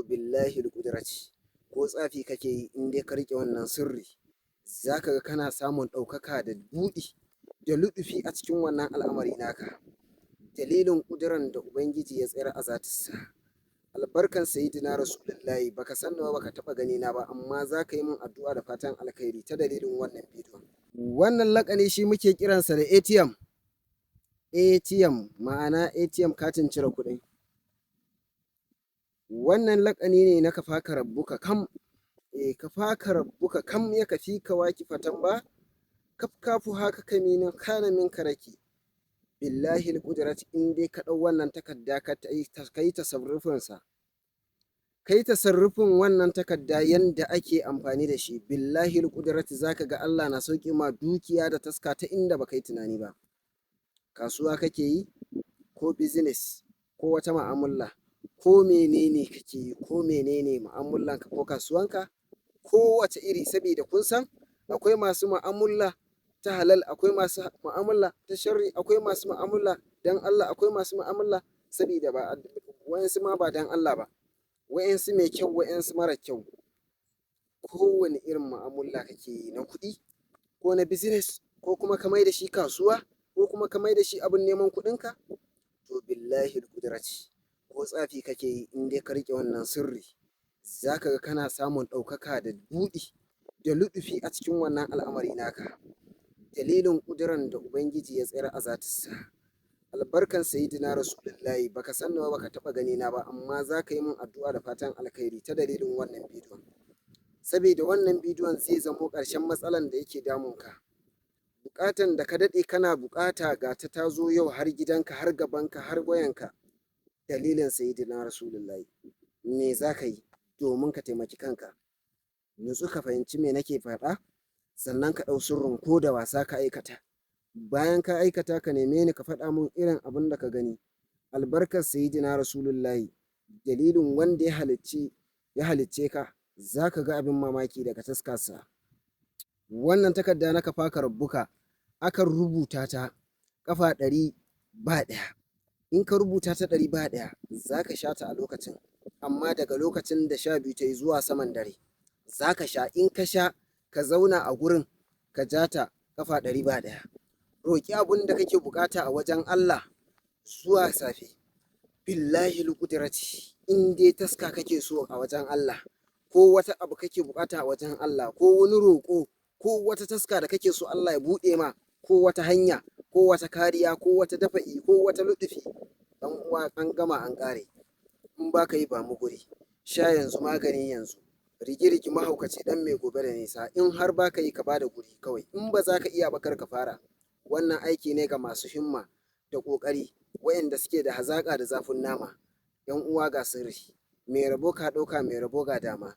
Billahi ƙudrati, ko tsafi kake yi, in dai ka riƙe wannan sirri, za ka ga kana samun ɗaukaka da buɗi da luɗufi a cikin wannan al'amari naka. Dalilin ƙuduran da Ubangiji ya tsayar a zatinsa. Albarkan Sayyidina Rasulullahi, baka san ni ba, baka taɓa gani na ba, amma za ka yi min addu'a da fatan alkhairi ta dalilin wannan bidiyon. Wannan laƙani shi muke kiransa da ATM. ATM ma'ana ATM, katin cire kuɗi. Wannan laƙani ne na kafaka rabbuka kam. Kafaka rabbuka kam ya kafi ka waki fatan ba. Kaf haka kaminin kana min karaki. Billahi ƙudrat, in dai ka ɗau wannan takarda ka yi tasarrufinsa. Ka yi tasarrufin wannan takarda yanda ake amfani da shi. Billahi ƙudrat, za ka ga Allah na sauke ma dukiya da taska ta inda baka yi tunani ba. Kasuwa kake yi, ko business, ko wata mu'amala, ko menene kake yi, ko menene mu'amalanka ko kasuwanka, ko wace iri, sabida kun san akwai masu mu'amala ta halal, akwai masu mu'amala ta sharri, akwai masu mu'amala dan Allah, akwai masu mu'amala sabida ba wa'yansu ma ba dan Allah ba. Wa'yansu mai kyau, wa'yansu mara kyau. Kowane irin mu'amala kake yi na kuɗi ko na business, ko kuma ka mai da shi kasuwa, ko kuma ka mai da shi abin neman kuɗinka, to billahi ƙudrati, ko tsafi kake yi, in dai ka riƙe wannan sirri, za ka ga kana samun ɗaukaka da buɗi da luɗufi a cikin wannan al'amari naka. Dalilin ƙuduran da Ubangiji ya tsayar a zatinsa. Albarkan Sayyidina Rasulullahi, baka san ni ba, baka taɓa gani na ba, amma za ka yi min addu'a da fatan alkhairi ta dalilin wannan bidiyon. Sabida wannan bidiyon zai zamo ƙarshen matsalan da yake damunka. Buƙatan da ka daɗe kana buƙata, ga ta ta zo yau har gidanka, har gabanka, har wayanka. Dalilin Sayyidina Rasulullahi. Me za ka yi domin ka taimaki kanka? Nutsu ka fahimci me nake faɗa, sannan ka ɗau sirrin, ko da wasa ka aikata. Bayan ka aikata, ka neme ni ka faɗa mun irin abin da ka gani. Albarkar Sayyidina Rasulullahi, dalilin wanda ya halicce ka, za ka ga abin mamaki daga taskarsa. Wannan takarda na kafaka rabbuka akan rubuta ta ƙafa 101. In ka rubuta ta 101, za ka sha ta a lokacin, amma daga lokacin da 12 ta yi zuwa saman dare za ka sha. In ka sha, ka zauna a gurin, ka ja ta ƙafa 101. Roƙi abin da kake buƙata a wajen Allah zuwa safe. Billahi ƙudrati, in dai taska kake so a wajen Allah, ko wata abu kake buƙata a wajen Allah, ko wani roƙo, ko wata taska da kake so Allah ya buɗe ma, ko wata hanya, ko wata kariya, ko wata dafa'i, ko wata luɗufi, ɗan uwa, an gama an ƙare. In ba ka yi, ba mu guri. Sha yanzu, magani yanzu. Rigi-rigi mahaukaci ɗan mai gobe da nisa. In har ba ka yi, ka bada guri kawai. In ba za ka iya ba, kar ka fara. Wannan aiki ne ga masu himma da ƙoƙari, wa'inda suke da hazaƙa da zafin nama. ‘Yan uwa, ga sirri. Mai rabo ka ɗauka, mai rabo ga dama.